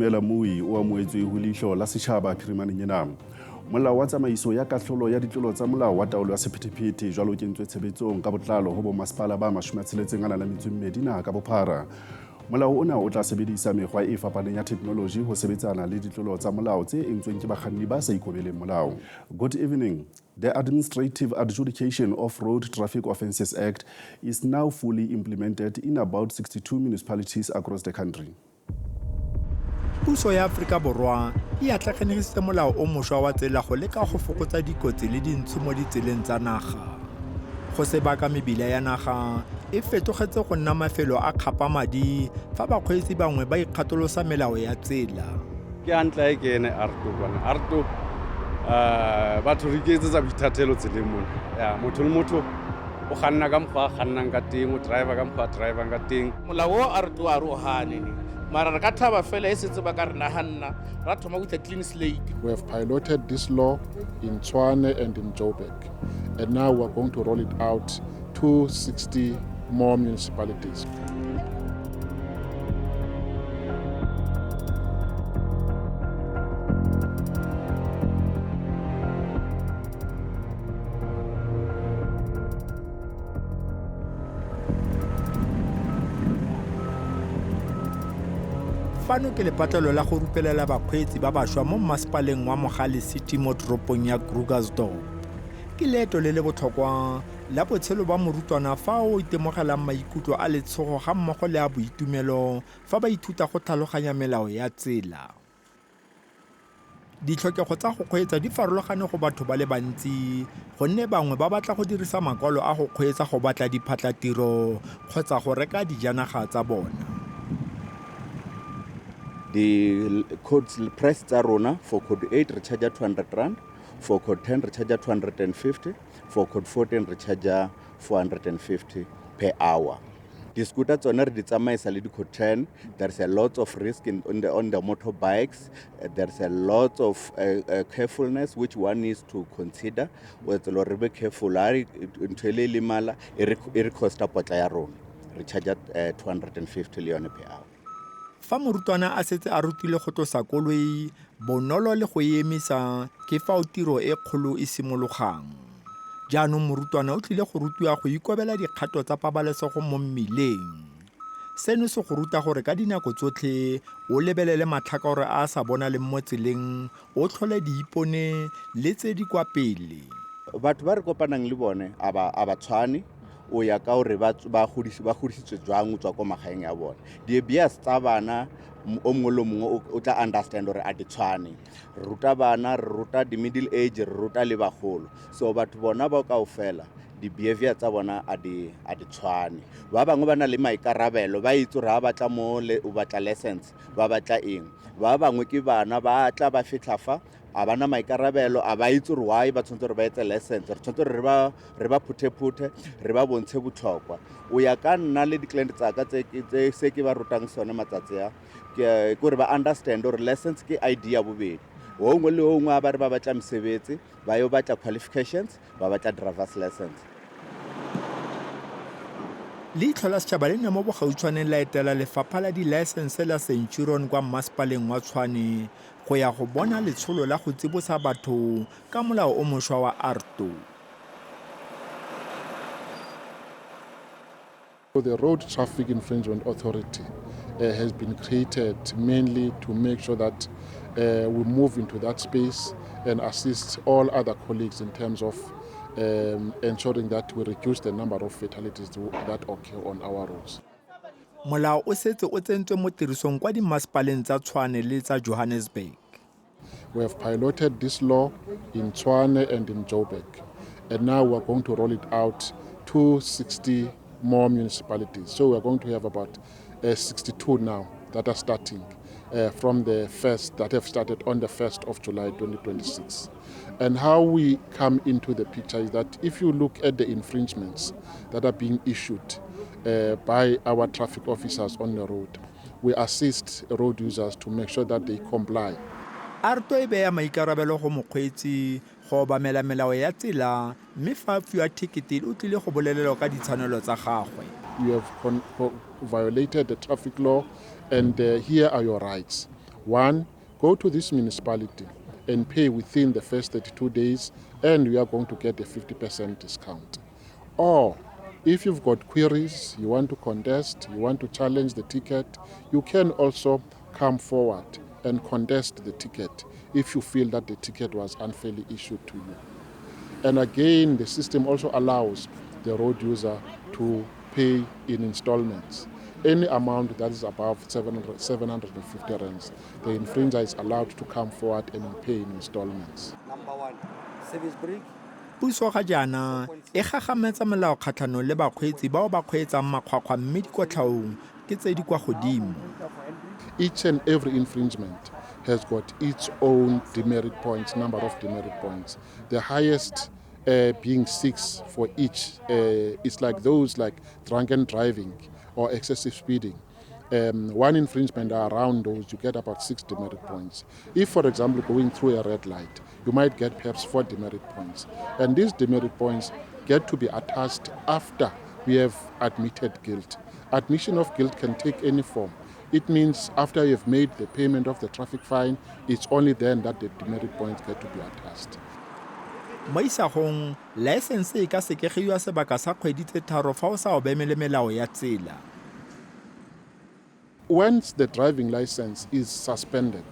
Matimela Mui o amoetswe ho leihlo la setjhaba phirimaneng ena. Molao wa tsamaiso ya kahlolo ya ditlolo tsa molao wa taolo ya sephethephethe jwalo o kentswe tshebetsong ka botlalo ho bomasepala ba 62 naha ka bophara. Molao ona o tla sebedisa mekgwa e fapaneng ya theknoloji ho sebetsana le ditlolo tsa molao tse entsweng ke bakganni ba sa ikobeleng molao. Good evening. The Administrative Adjudication of Road Traffic Offences Act is now fully implemented in about 62 municipalities across the country. Puso ya Aforika Borwa e atlagenegisitse molao o mošwa wa tsela go leka go fokotsa dikotsi le dintsho mo ditseleng tsa naga. Go sebaka mebila ya naga e fetogetse go nna mafelo a kgapamadi fa bakgweetsi bangwe ba ikgatolosa melao ya tsela. Ke hantle e kene arto bana arto batho re iketsetsa boithathelo tseleng mona ya motho le motho o kganna ka mokgwa a kgannang ka teng o driver ka mokgwa a drivang ka teng. Molao o a re to a re o hane ne mara re ka thaba fela e setse ba ka re naganna ra thoma with a clean slate. We have piloted this law in Tshwane and in Joburg, and now we are going to roll it out to 60 more municipalities. Fano ke lepatlelo la go rupelela bakgweetsi ba bašwa mo mmasepaleng wa Mogale City mo toropong ya Krugersdorp. Ke leeto le le botlhokwa la botshelo ba morutwana fa o itemogelang maikutlo a letshogo ga mmogo le a boitumelo fa ba ithuta go tlhaloganya melao ya tsela. Ditlhokego tsa go kgweetsa di farologane go batho ba le bantsi gonne bangwe ba batla go dirisa makwalo a go kgweetsa go batla diphatlatiro kgotsa go reka dijanaga tsa bona. Di-codes price tsa rona for code 8 re charge 200 rand, for code 10 re charge 250, for code 14 re charge 450 per hour. Di-scooter tsone re di tsamaisa le di-code 10. There's a lot of risk in, on the, on the motorbikes. There's a lot of carefulness which one needs to consider. O etse re be careful ha ntho e le lemala e re costa potla ya rona. Re charge 250 le yone per hour. Fa morutwana a setse a rutilwe go tlosa koloi bonolo le go e emisa ke fao tiro e kgolo e simologang. Jaanong morutwana o tlile go rutiwa go ikobela dikgato tsa pabalesego mo mmileng. Seno se go ruta gore ka dinako tsotlhe o lebelele matlhakore a a sa bonaleng mo tseleng, o tlhole diipone le tse di kwa pele. Batho ba re kopanang le bone a ba tshwane, o ya ka gore ba godisitswe jwang o tswa ko magaeng a bone. Di-bias tsa bana o mongwe le mongwe o tla understand gore a di tshwane. Re ruta bana, re ruta di-middle age, re ruta le bagolo. So batho bona ba kaofela di-behavior tsa bona a di tshwane. Ba bangwe ba na le maikarabelo, ba itse gore ha batla mo o batla lessons, ba batla eng. Ba bangwe ke bana ba tla ba fitlha fa a bana maikarabelo, a ba itse gore why ba tshwanetse gore ba etse lessons. Re tshwanetse gore re ba phuthe-phuthe, re ba bontshe botlhokwa. O ya ka nna le di-client tsa ka tse se ke ba rutang sone matsatsi a, ke gore ba understand gore lessons ke ID ya bobedi. O nngwe le o nngwe a ba re ba batla mosebetsi, ba yo batla qualifications, ba batla driver's license. Leitlho la setšhaba le ne mo bogautshwaneng la etela lefapha la dilaesense la Centurion kwa mmasepaleng wa Tshwane go ya go bona letsholo la go tsibosa batho ka molao o mošwa wa AARTO. The Road Traffic Infringement Authority has been created mainly to make sure that we move into that space and assist all other colleagues in terms of ensuring that we reduce the number of fatalities that occur on our roads. Molao o setse o tsentswe mo tirisong kwa dimmasepaleng tsa Tshwane le tsa Johannesburg. We have piloted this law in Tshwane and in Joburg, and now we are going to roll it out to 60 more municipalities. So we are going to have about 62 now that are starting from the first, that have started on the 1st of July 2026. And how we come into the picture is that if you look at the infringements that are being issued by our traffic officers on the road, we assist road users to make sure that they comply. AARTO e beya maikarabelo go mokgweetsi go obamela melao ya tsela mme fa a fiwa thekete o tlile go bolelelwa ka ditshwanelo tsa gagwe. You have violated the traffic law and here are your rights. One, go to this municipality and pay within the first 32 days, and you are going to get a 50% discount. Or if you've got queries, you want to contest, you want to challenge the ticket, you can also come forward and contest the ticket if you feel that the ticket was unfairly issued to you. And again, the system also allows the road user to pay in installments. Any amount that is above 750 rands, the infringer is allowed to come forward and pay in installments. Number one, service break. Puso ga jaana e gagametsa melao kgatlhanong le bakgweetsi bao ba kgweetsang makgwakgwa mme dikotlhaong ke tse di kwa godimo. Each and every infringement has got its own demerit points, number of demerit points. The highest being 6 for each. It's like those like drunken driving or excessive speeding. One infringement around those, you get about 6 demerit points. If, for example, going through a red light, you might get perhaps 4 demerit points. And these demerit points get to be attached after we have admitted guilt. Admission of guilt can take any form. It means after you've made the payment of the traffic fine, it's only then that the demerit points get to be attached. Mo isagong, laesense e ka sekegiwa sebaka sa kgwedi tse 3 fa o sa obamele melao ya tsela. Once the driving license is suspended,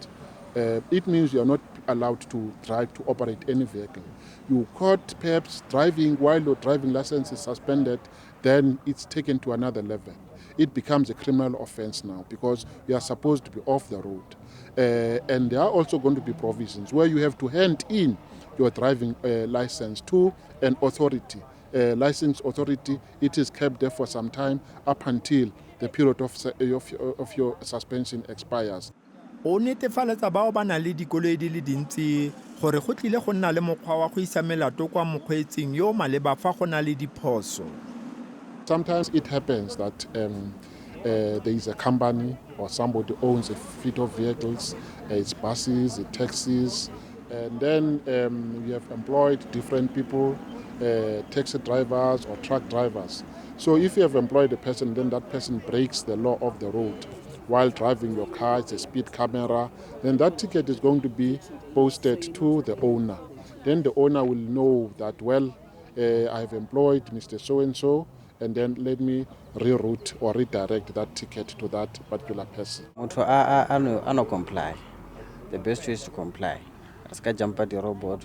it means you are not allowed to drive, to operate any vehicle. You caught perhaps driving while your driving license is suspended, then it's taken to another level. It becomes a criminal offense now because you are supposed to be off the road. And there are also going to be provisions where you have to hand in your driving license to an authority. License authority, it is kept there for some time up until the period of your suspension expires. O netefaletsa bao ba nang le dikoloi di le dintsi gore go tlile go nna le mokgwa wa go isa melato kwa mokgweetsing yo o maleba fa go na le diphoso. Sometimes it happens that there is a company or somebody owns a fleet of vehicles, it's buses, it's taxis, and then we have employed different people, taxi drivers or truck drivers. So if you have employed a person, then that person breaks the law of the road while driving your car, it's a speed camera, then that ticket is going to be posted to the owner. Then the owner will know that, well, I have employed Mr. So-and-so, and then let me reroute or redirect that ticket to that particular person. Motho a no comply. The best way is to comply. Re ska jumpa di-robot,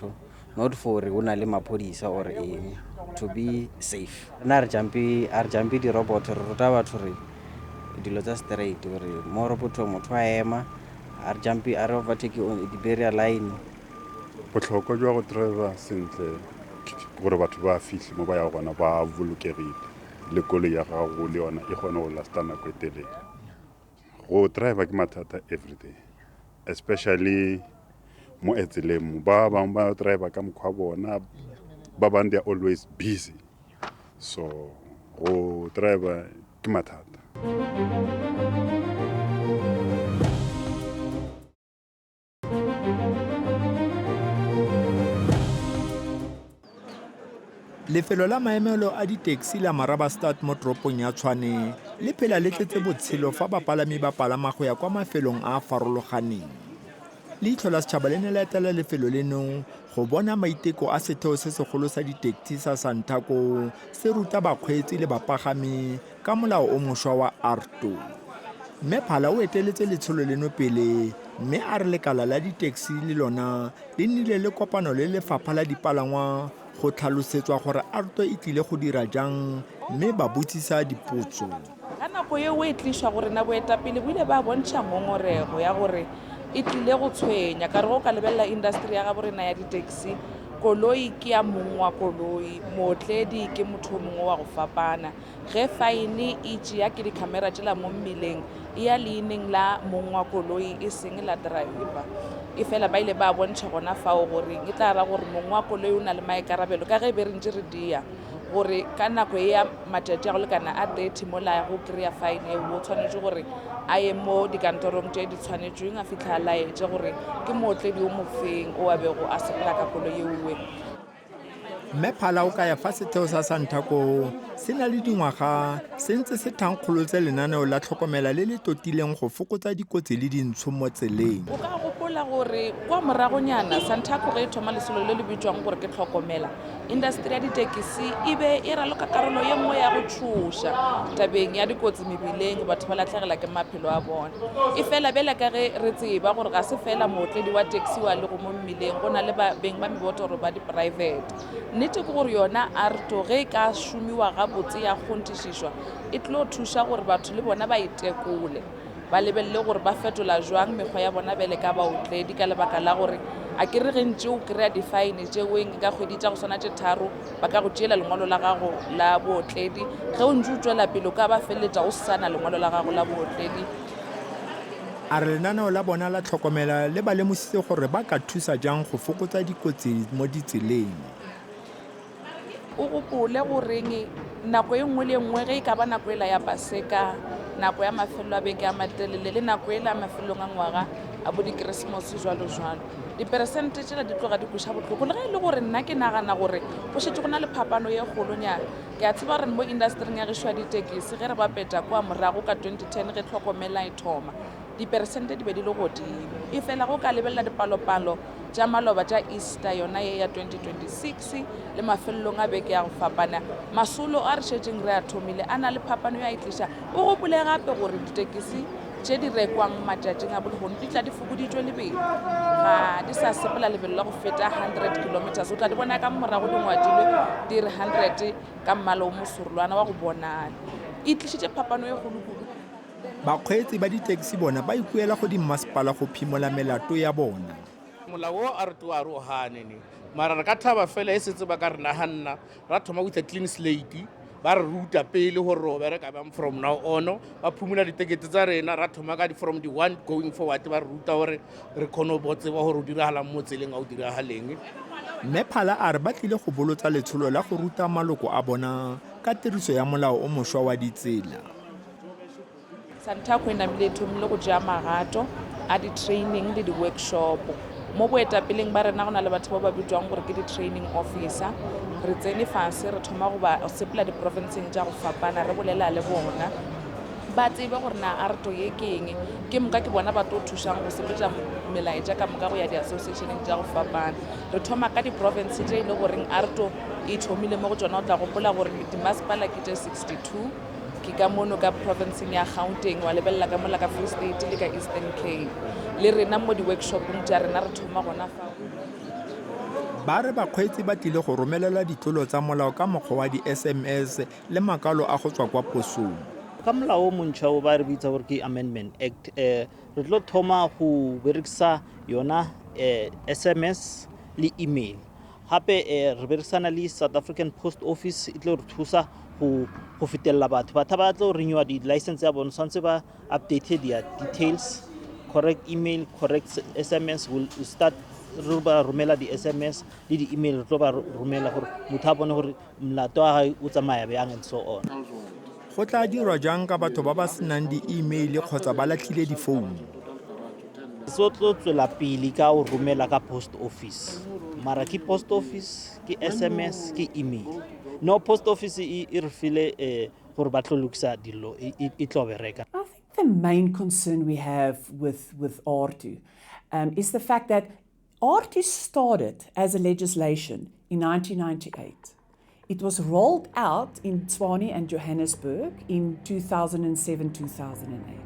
not for re o na le maphodisa or eng, to be safe. Nna re jumpe di-robot, re ruta batho re dilo tsa straight, gore mo robotong motho a ema, a re jumpe, a re overtake di-barrier line. Botlhokwa jwa go driver sentle gore batho ba fitlhe mo ba ya gona ba bolokegile, le koloi ya gago le yona e kgone go lasta nako e telele. Go driver ke mathata everyday, especially mo etseleng mo. Ba bangwe ba driver ka mokgwa bona, ba bangwe they are always busy, so go driver ke mathata. Lefelo la maemelo a di-taxi la Marabastad mo toropong ya Tshwane le phela le tletse botshelo fa bapalami ba palama go ya kwa mafelong a a farologaneng. Leitlho la setšhaba le ne la etela lefelo leno go bona maiteko a setheo se segolo sa di-taxi sa Santaco se ruta bakgweetsi le bapagami ka molao o mošwa wa AARTO. Mme Phala o eteletse letsholo leno pele mme a re lekala la di-taxi le lona le nnile le kopano le lefapha la dipalangwa go tlhalosetswa gore AARTO e tlile go dira jang mme ba botsisa dipotso. Ka nako eo e tlišwa gore na boetapele bo ile ba bontšha ngongorego ya gore e tlile go tshwenya ka re go ka lebelela industry ya gabo rena ya di-taxi, koloi ke ya mong wa koloi, mootledi ke motho o mongwe wa go fapana. Ge fine e tšea ke di-camera tšela mo mmileng, e ya leineng la mong wa koloi e seng la driver. E fela ba ile ba bontšha gona fao gore e tla ra gore mong wa koloi o na le maikarabelo ka ge e be re ntse re dia gore ka nako e ya matšatši a go lekana a 30 mola ya go kry-a fine eo, o tshwanetse gore a ye mo dikantorong tše di tshwanetšweng a fitlha a laetše gore ke mootledi o mofeng o a bego a sepela ka koloi eo. Mme Phala o kaya fa setheo sa Santaco se na le dingwaga se ntse se thankgolotse lenaneo la tlhokomela le le totileng go fokotsa dikotsi le dintsho mo tseleng. O ka gopola gore kwa moragonyana Santaco ge e thoma lesolo le le bitšwang gore ke tlhokomela, industry ya ditekisi e be e raloka karolo ye nngwe ya go tšhoša tabeng ya dikotsi mebileng, batho ba latlhegela ke maphelo a bona. E fela bjale ka ge re tseba gore ga se fela mootledi wa taxi wa lego mo mmileng, go na le beng ba mebotoro ba di-private. Nnete ke gore yona AARTO ge e ka šomiwa gabotse ya kgonthišišwa, e tlo thuša gore batho le bona ba itekole, ba lebelele gore ba fetola jwang mekgwa ya bona bjale ka baotledi, ka lebaka la gore a ke re ge ntše o kry-a di-fine tšeweng ka kgwedi tša go swana tše 3, ba ka go tšeela lengwalo la gago la bootledi. Ge o ntše o tšwela pele o ka ba feleletša o sa na lengwalo la gago la bootledi. A re lenaneo la bona la tlhokomela le ba lemositse gore ba ka thusa jang go fokotsa dikotsi mo ditseleng. O gopole goreng nako e nngwe le e nngwe ge e ka ba nako ela ya Paseka, nako ya mafelelo a beke a matelele le nako ela mafelelong a ngwaga a bo dikeresemose jwalo jwalo, diperesente tšela di tloga di kweša bohloko. Le ge e le gore nna ke nagana gore go šetše go na le phapano ye kgolonyana. Ke a tseba gore mo industering ya gešo ya ditekisi ge re bapetša kua morago ka 2010 ge tlhokomela e thoma, diperesente di be di le godimo. E fela go ka lebelela dipalopalo tša maloba tša Easter yona ye ya 2026 le mafelelong a beke ya go fapana, masolo a re šetšeng re a thomile a na le phapano ya e tliša. O gopole gape gore ditekisi tše di rekwang matšatšing a bolehono di tla di fokoditšwe lebelo, ga di sa sepela lebelo la go feta 100 kilometers. O tla di bona ka morago di ngwadilwe di re 100 ka mmala o mosorolwana wa go bonala. E tlišitše phapano e kgolo kudu. Bakgweetsi ba ditekisi bona ba ikuela go dimmasepala go phimola melato ya bona. Molao o a re tloa re o gane ne, mara re ka thaba fela e setse ba ka re naganna ra thoma with a clean slate, ba re ruta pele gore re o bereka bjang from now on, ba phumola ditekete tsa rena ra thoma ka from the one going forward, ba re ruta gore re kgone go tseba gore o diragalang mo tseleng a o diragaleng. Mme Phala a re ba tlile go bolotsa letsholo la go ruta maloko a bona ka tiriso ya molao o mošwa wa ditsela. Santaco e namile e thomile go tšea magato a di-training le di-workshop. Mo boetapeleng ba rena go na le batho ba ba bitšwang gore ke di-training officer. Re tsene fase re thoma go ba sepela diprofenseng tša go fapana re bolela le bona, ba tsebe gore na AARTO ye ke eng. Ke moka ke bona ba tlo thušang go sepetša melaetša ka moka go ya di-associationeng tša go fapana. Re thoma ka diprofense tše e le goreng AARTO e thomile mo go tšona. O tla gopola gore dimasepala ke tše 62, ke ka mono ka provinceng ya Gauteng, wa lebelela ka mola ka Free State le ka Eastern Cape. Le rena mo di-workshopong tša rena re thoma gona fao. Ba re bakgweetsi ba tlile go romelelwa ditlolo tsa molao ka mokgwa wa di-SMS le makwalo a go tswa kwa posong. Ka molao o montšhwa o ba re bitsa gore ke Amendment Act, re tlo thoma go berekisa yona SMS le email. Gape re berekisana le South African Post Office, e tlo re thusa go fetelela batho. Batho ba tlo renewa di-license ya bone, tshwanetse ba update their details, correct email, correct SMS. Will start re ba romela di-SMS le di-email, re tlo ba romela gore motho a bone gore molato wa gae o tsamaya bjang and so on. Go tla dirwa jang ka batho ba ba senang di-email kgotsa ba latlhile difounu? So tlo tswela pele ka go romela ka post office, mara ke post office, ke SMS, ke email. No, post office e re file gore ba tlo lokisa dilo, e tlo bereka. I think the main concern we have with AARTO is the fact that AARTO started as a legislation in 1998. It was rolled out in Tshwane and Johannesburg in 2007, 2008.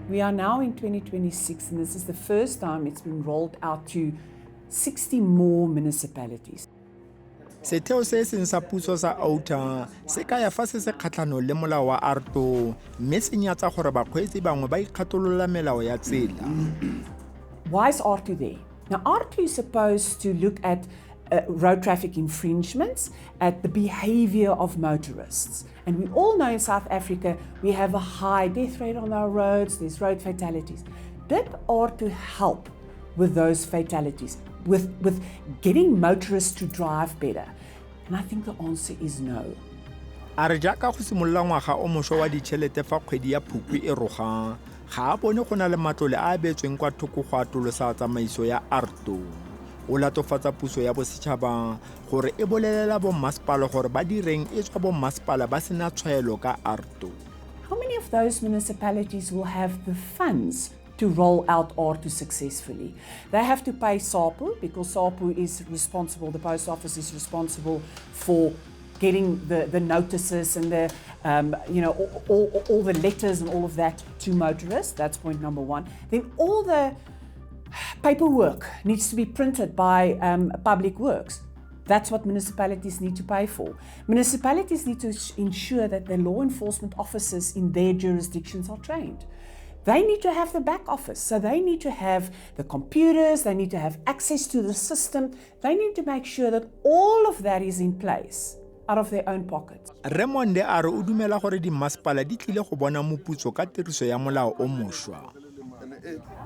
We are now in 2026, and this is the first time it's been rolled out to 60 more municipalities. Setheo se seng sa puso sa OUTA se kaya fa se se kgatlhanong le molao wa AARTO, mme se nyatsa gore bakgweetsi bangwe ba ikgatolola melao ya tsela. Why is AARTO there? Now, AARTO is supposed to look at road traffic infringements, at the behavior of motorists. And we all know in South Africa we have a high death rate on our roads, there's road fatalities. Did AARTO help with those fatalities, with getting motorists to drive better? And I think the answer is no. A re jaaka go simolola ngwaga o mošwa wa ditšhelete fa kgwedi ya Phukwi e roga, ga a bone go na le matlole a a beetsweng kwa thoko go atolosa tsamaiso ya AARTO. O latofatsa puso ya bosetšhaba gore e bolelela bommasepala gore ba direng e tswa bommasepala ba sena tshwaelo ka AARTO. How many of those municipalities will have the funds to roll out AARTO successfully? They have to pay SAPO because SAPO is responsible, the post office is responsible for getting the notices and the, all the letters and all of that to motorists. That's point number one. Then all the paperwork needs to be printed by Public Works. That's what municipalities need to pay for. Municipalities need to ensure that the law enforcement officers in their jurisdictions are trained. They need to have the back office, so they need to have the computers, they need to have access to the system, they need to make sure that all of that is in place out of their own pockets. Raymond a re o dumela gore dimmasepala di tlile go bona moputso ka tiriso ya molao o mošwa.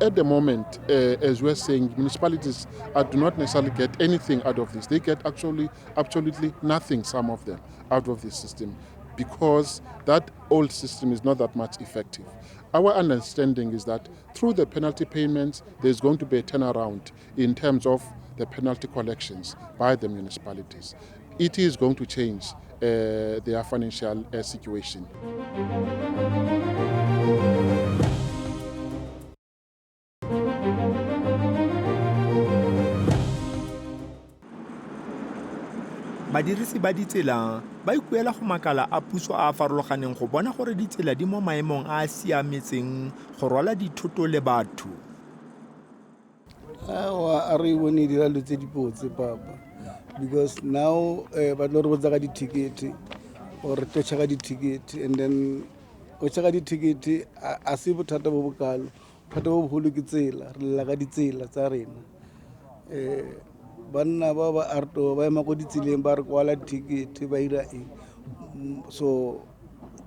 At the moment, as we're saying, municipalities do not necessarily get anything out of this. They get actually absolutely nothing, some of them, out of this system, because that old system is not that much effective. Our understanding is that through the penalty payments, there's going to be a turnaround in terms of the penalty collections by the municipalities. It is going to change their financial situation. Badirisi ba ditsela ba ikuela go makala a puso a a farologaneng go bona gore ditsela di mo maemong a a siametseng go rwala dithoto le batho. Aowa, a re bone dira dilo tse dipotse papa, because now ba tlo re botsa ka di-ticket or re tlo check-a di-ticket, and then o check-a di-ticket a se bothata bo bokalo. Bothata bo boholo ke tsela, re lela ka ditsela tsa rena. Banna ba ba AARTO ba ema ko ditseleng ba re kwala ticket ba ira eng. So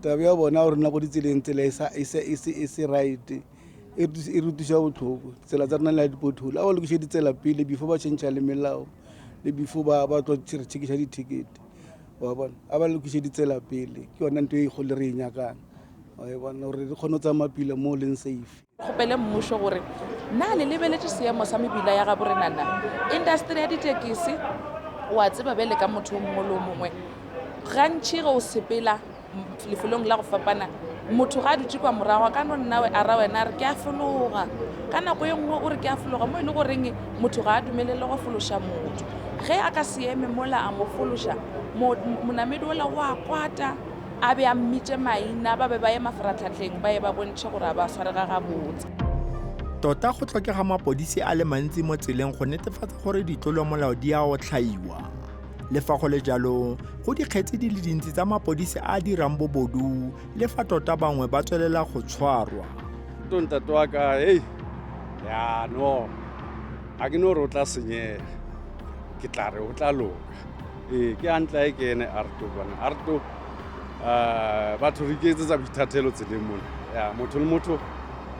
taba ya bona gore nna ko ditseleng tsela e se right, e re thuša botlhoko. Tsela tsa rena le ya di-pothole, a ba lokiše ditsela pele before ba change le melao le before ba tlo re check-iša di-ticket, wa bona. A ba lokiše ditsela pele, ke yona ntho e kgolo re e nyakang, wa e bona, gore re kgone go tsamaya pila mo leng safe. Kgopele mmušo gore na le lebeletše seemo sa mebila ya gabo rena na industry ya ditekisi wa tseba bjale ka motho o mongwe le o mongwe gantši ge o sepela lefelong la go fapana motho ga a dutše kwa morago ka no nna a ra wena a re ke a fologa ka nako e nngwe o re ke a fologa mo e le goreng motho ga a dumelele go fološa motho ge a ka se eme mola a mo fološa monamedi ola wa kwata a be a mmitše maina ba be ba ye mafaratlhatlheng ba ye ba bontšhe gore a ba swarega gabotse. Tota go tlhokega mapodisi a le mantsi mo tseleng go netefatsa gore ditlolomolao di a otlhaiwa. Le fa go le jalo, go dikgetse di le dintsi tsa mapodisi a a dirang bobodu le fa tota bangwe ba tswelela go tshwarwa. Ntate wa ka, hei, ya no, a ke no re o tla senyega, ke tla re o tla loka. Ee, ke hantle e kene AARTO bana. AARTO batho re iketsetsa boithatelo tseleng mona. Ya, motho le motho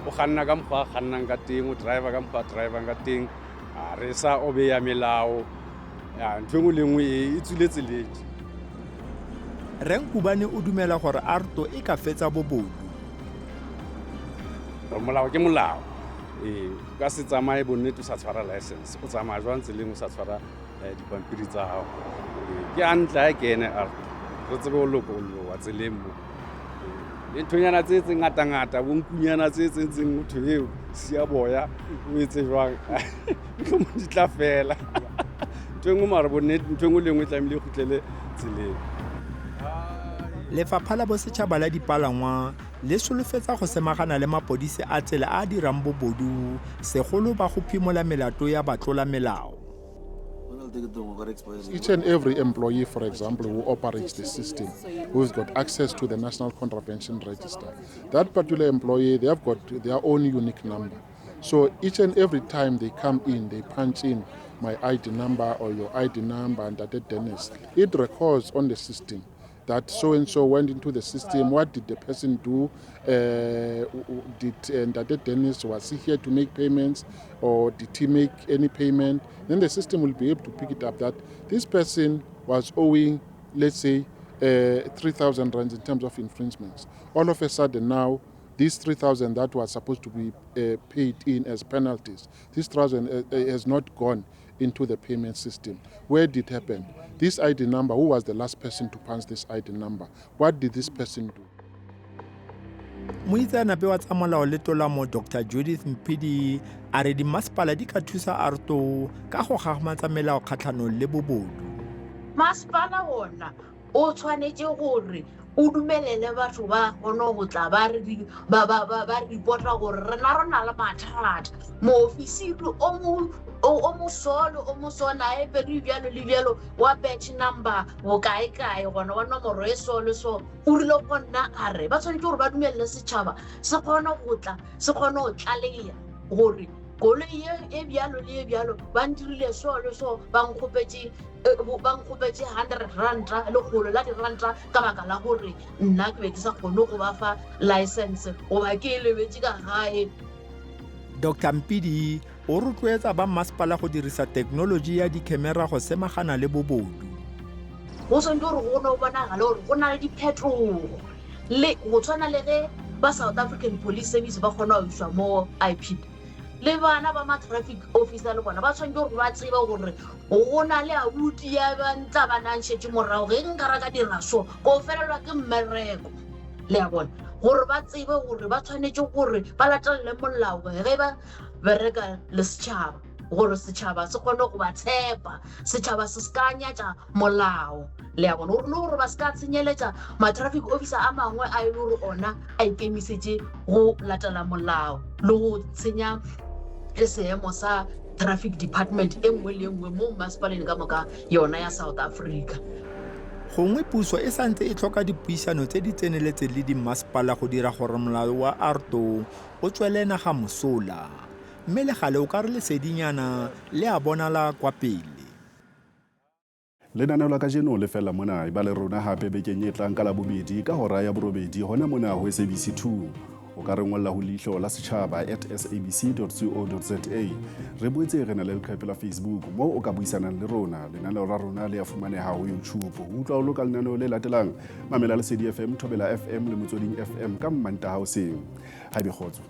o kganna ka mokgwa a kgannang ka teng, o driver ka mokgwa a drivang ka teng, a re sa obeya melao. Ya, ntho e nngwe le nngwe e tswile tseleng. Renkubane o dumela gore AARTO e ka fetsa bobodu. Molao ke molao. Ee, o ka se tsamaye bonnete o sa tshwara license, o tsamaya jwang tseleng o sa tshwara dipampiri tsa gago. Ke hantle ha e kene AARTO, re tsebe ho lokolloha tseleng mo. Le nthonyana tse tse ngata-ngata, bo nkunyana tse tsentseng motho eo siya boya o etse jwang, mohlomong di tla fela. Ntho e nngwe mara bonnete, ntho e nngwe le nngwe e tlamehile e kgutlele tseleng. Lefapha la Bosetšhaba la Dipalangwa le solofetsa go samagana le mapodisi a tsela a a dirang bobodu segolo ba go phimola melato ya batlolamelao. Each and every employee, for example, who operates the system, who's got access to the National Contravention Register, that particular employee, they have got their own unique number. So each and every time they come in, they punch in my ID number or your ID number and that Dennis. It records on the system that so-and-so went into the system, what did the person do, did Ntate Dennis, was he here to make payments or did he make any payment? Then the system will be able to pick it up that this person was owing, let's say, 3,000 rands in terms of infringements. All of a sudden now, this 3,000 that was supposed to be paid in as penalties, this 3,000 has not gone into the payment system. Where did it happen? This ID number, who was the last person to punch this ID number? What did this person do? Moitseanape wa tsa molao le tolamo Dr Judith Mphidi a re dimasepala di ka thusa AARTO ka go gagamatsa melao kgatlhanong le bobodu. Masepala ona o tshwanetse gore o dumelele batho ba kgone go tla ba re ba ba ba ba reporta gore rena re na le mathata moofisiri o mo o mosolo o mosona e pedi bjalo le bjalo wa batch number bokae-kae gona wa nomoro e so le so o rile go nna a re ba tshwanetse gore ba dumelele setšhaba se kgone go tla se kgone go tlaleya gore koloi e bjalo le e bjalo ba ntirile so le so ba nkgopetše ba nkgopetše 100 ranta lekgolo la diranta ka baka la gore nna ke be ke sa kgone go ba fa license goba ke e lebetše ka gae. Dr Mpidi o rotloetsa ba mmasepala go dirisa thekenoloji ya dikhemera go semagana le bobodu. Go swanetše gore go no bonagale gore go na le diphetogo le go tshwana le ge ba South African Police Service ba kgona go išwa mo IPID le bana ba ma-traffic officer le bona ba tshwanetse gore ba tsebe gore go na le abuti ya ba ntla ba nang šetše morago ge nka ra ka dira so ko felelwa ke mmereko le a bona gore ba tsebe gore ba tshwanetse gore ba latelele molao ge ba bereka le setšhaba gore setšhaba se kgone go ba tshepa setšhaba se se ka nyatša molao le a bona gore le gore ba se ka tshenyeletša ma-traffic officer a mangwe a e le gore ona a ikemisetše go latela molao le go tshenya le seemo sa traffic department e nngwe le e nngwe mo masepaleng ka moka yona ya South Africa. Gongwe puso e santse e tlhoka dipuisano tse di tseneletseng le dimmasepala go dira gore molao wa AARTO o tswele naga mosola. Mme le gale o ka re lesedinyana le a bonala kwa pele. Lenaneo la kajeno le fella mona. E ba le rona hape bekeng e tlang ka Labobedi ka hora ya borobedi hona mona ho SABC 2. O ka re ngolla ho leihlo la setjhaba at sabc.co.za. Re boetse re na le leqephe la Facebook moo o ka buisanang le rona. Lenaneo la rona le a fumaneha ho YouTube. Ho utlwa o loka lenaneo le latelang, mamela Lesedi FM, Thobela FM le Motsweding FM ka Mmantaha hoseng. Haebe kgotso.